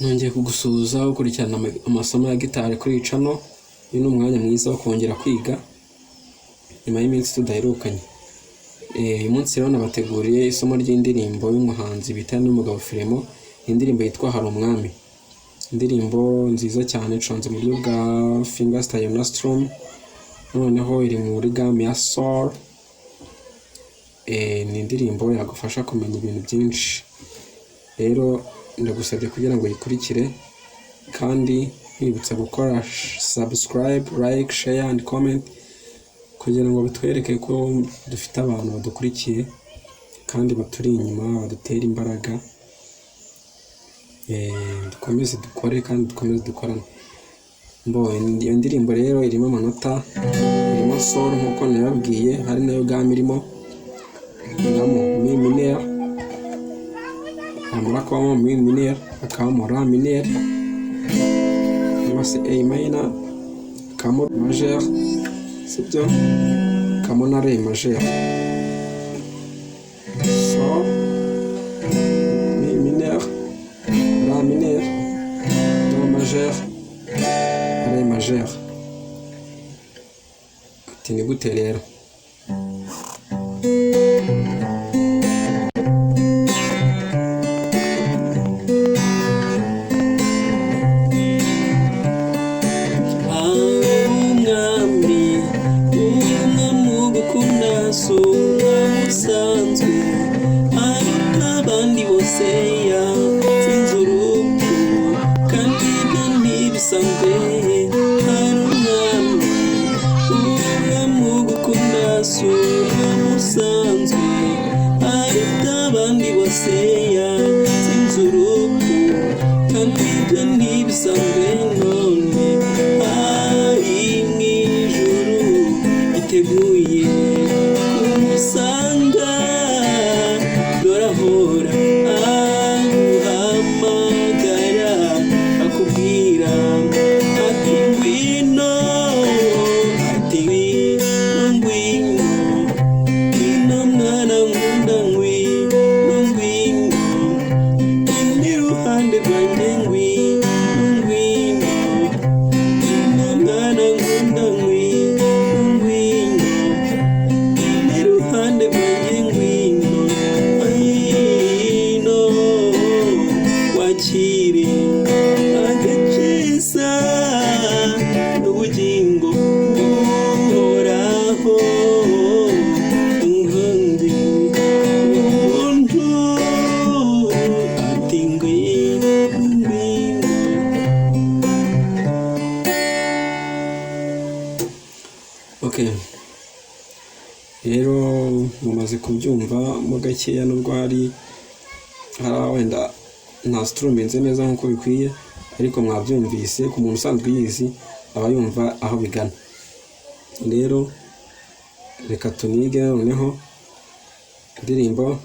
Nongeye kugusuhuza ukurikirana amasomo ya gitari kuri iyi channel. Uyu ni umwanya mwiza wo kongera kwiga nyuma y'iminsi tudaherukanye. Uyu munsi rero nabateguriye isomo ry'indirimbo y'umuhanzi bita Niyomugabo Philemon, indirimbo yitwa Hari Umwami. Indirimbo nziza cyane icuranze mu buryo bwa fingerstyle na strum, noneho iri muri gamme ya sol. Ni indirimbo yagufasha kumenya ibintu byinshi. Rero ndagusabye kugira ngo uyikurikire, kandi nkwibutsa gukora subscribe, like, share and comment kugira ngo bitwereke ko dufite abantu badukurikiye kandi baturi inyuma, badutera imbaraga. Dukomeze dukore kandi dukomeze dukorane. Iyo ndirimbo rero irimo amanota, irimo sol nk'uko nabibabwiye, hari nayo gamme irimo, irimo mi mineur, hamara kubamo mi mineur hakabamo la mineur cyangwa se A minor, hakabamo majeur, sibyo, hakabamo na re majeur, sol, mi mineur, la mineur, do majeur, re majeur. Ati ni gute rero? Umwami, umwami ugukunda si umwami usanzwe, aruta abandi bose, yatsinze urupfu kandi ibyo ntibisanzwe. Hari umwami, umwami ugukunda si umwami usanzwe, aruta abandi bose, yatsinze urupfu kandi ibyo ntibisanzwe. None ari mu ijuru yiteguye kumusanga, dore ahora aguhamagara akubwira ati ngwino, ati ngwino, ngwino, ngwino mwana nkunda, ngwino, ngwino, ngwino iruhande rwanjye, ngwino, ngwino, ngwino mwana nkunda, ngwino, ngwino, ngwino iruhande rwanjye, ngwino, ngwino wakire agakiza n'ubugingo buhoraho, inkundi ubuntu, ati ngwino, ngwino. Okay. Rero mumaze kubyumva mo gakeya, nubwo hari wenda nta struminze neza nk'uko bikwiye, ariko mwabyumvise. Ku muntu usanzwe uyizi aba yumva aho bigana. Rero reka tunige noneho indirimbo.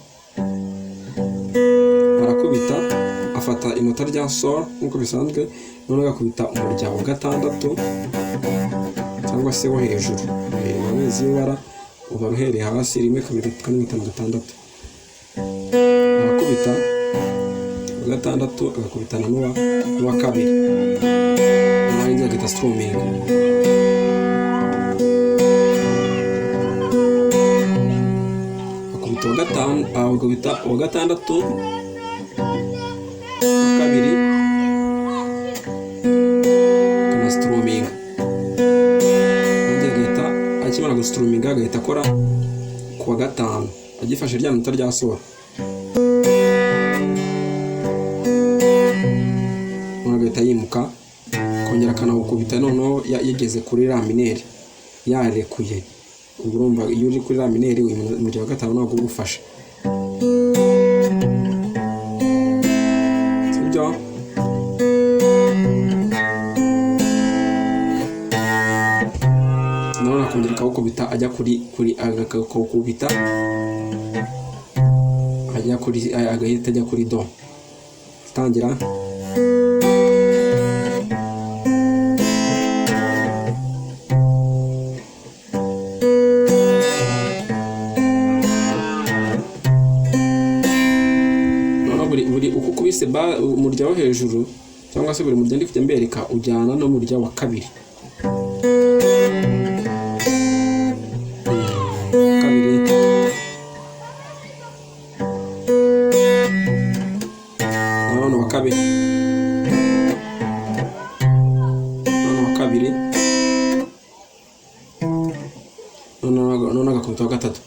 Arakubita afata inota rya sol nk'uko bisanzwe, noneho agakubita umurya wa gatandatu cyangwa se wo hejuru. Urabizi iyo ubara, uba uhereye hasi 1 2 3 4 5 6. Arakubita uwa gatandatu, agakubitana n'uwa kabiri, narangiza agahita struminga. Akubita uwa gatanu, agakubita uwa gatandatu, uwa kabiri, akanastruminga. Agahita akimara gustruminga agahita akora ku wa gatanu agifashe rya nota rya sol, agahita yimuka akongera akanawukubita, noneho yageze kuri la mineur yarekuye. Ubwo urumva iyo uri kuri la mineur uyu murya wa gatanu ntabwo ugufasha, sibyo? Nanone akongera akawukubita ajya kuri akawukubita ajya kuri, agahita ajya kuri do, atangira noneho buri uko ukubise Mberetse umurya wo hejuru, cyangwa se buri murya ndi kujya mbereka ujyana n'umurya wa kabiri. Kabiri, none wa kabiri, none wa kabiri, none agakubita wa gatatu.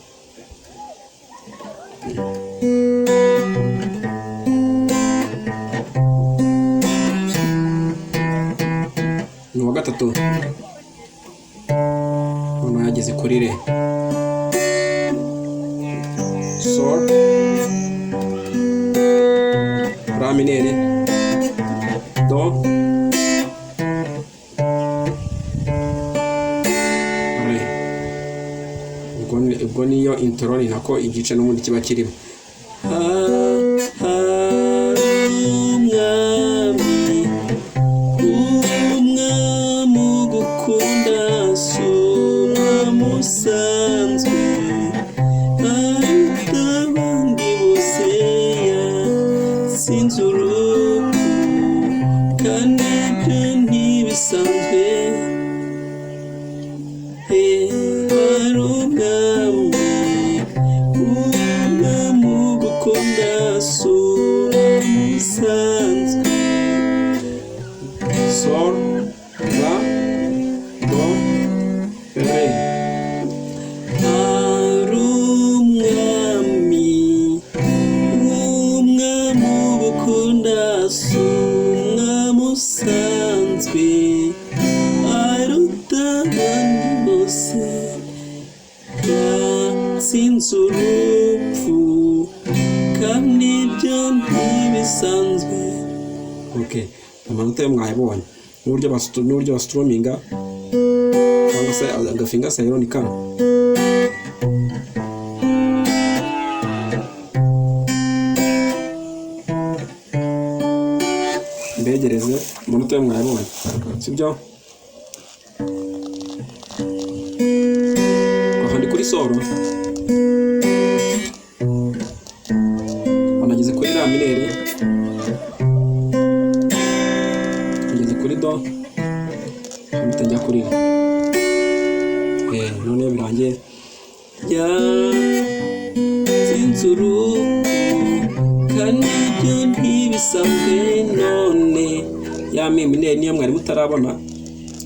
Ni uwa gatatu, noneho yageze kuri re, sol, la mineur, do, re. Ubwo niyo intro, ni nako igice n'ubundi kiba kirimo. Umwami, umwami ugukunda si umwami usanzwe, aruta abandi bose, yatsinze urupfu kandi ibyo ntibisanzwe. Hari umwami, umwami ugukunda si umwami usanzwe. Sol, la, do, re. Hari umwami, umwami ugukunda si umwami usanzwe, aruta abandi bose, yatsinze urupfu kandi ibyo ntibisanzwe. Okay, amanota yo mwayabonye, n'uburyo bastrominga cyangwa se agafinga sayiro ni kano. Mbegereze amanota yo mwayabonye, sibyo? Aha ndi kuri solo, banageze kuri la mineur, ngeze kuri do, mpita njya kuri re. None iyo birangiye Yatsinze urupfu kandi ibyo ntibisanzwe. None ya mi mineur niyo mwari mutarabona,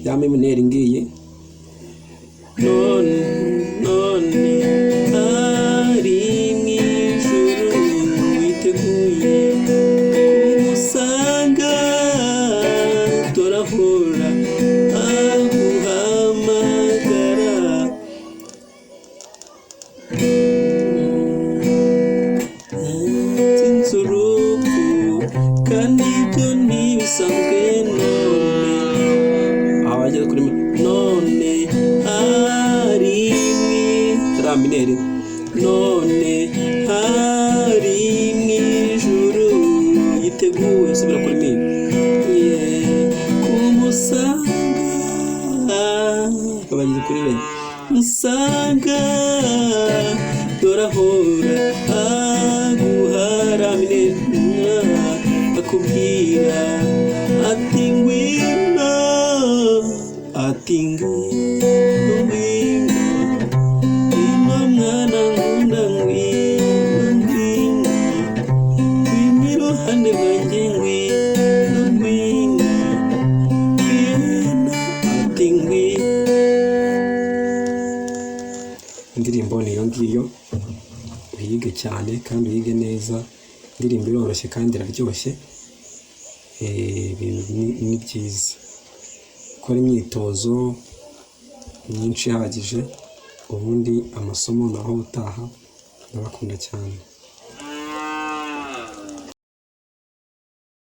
ya mi mineur ngiyi. None, none ari mu ijuru witeguye kumusanga, turahura aguhamagara. Yatsinze urupfu kandi ibyo ntibisanzwe. None Aha bageze kuri mi, none ari mu la mineur, none hari mu ijuru yiteguye usubira kuri mi, kumusanga, bageze kuri re, musanga, dorahora aguharamira, akubwira ati ngwino, ati ngwino, ngwino, ngwino mwana nkunda, ngwino, ngwino, ngwino iruhande rwanjye, ngwino, ngwino, ngwino, ati ngwino. Indirimbo ni iyo ngiyo, uyige cyane kandi uyige neza. Indirimbo iroroshye kandi iraryoshye. Ibintu ni byiza. Gukora imyitozo myinshi ihagije, ubundi amasomo naho utaha. Ndabakunda cyane.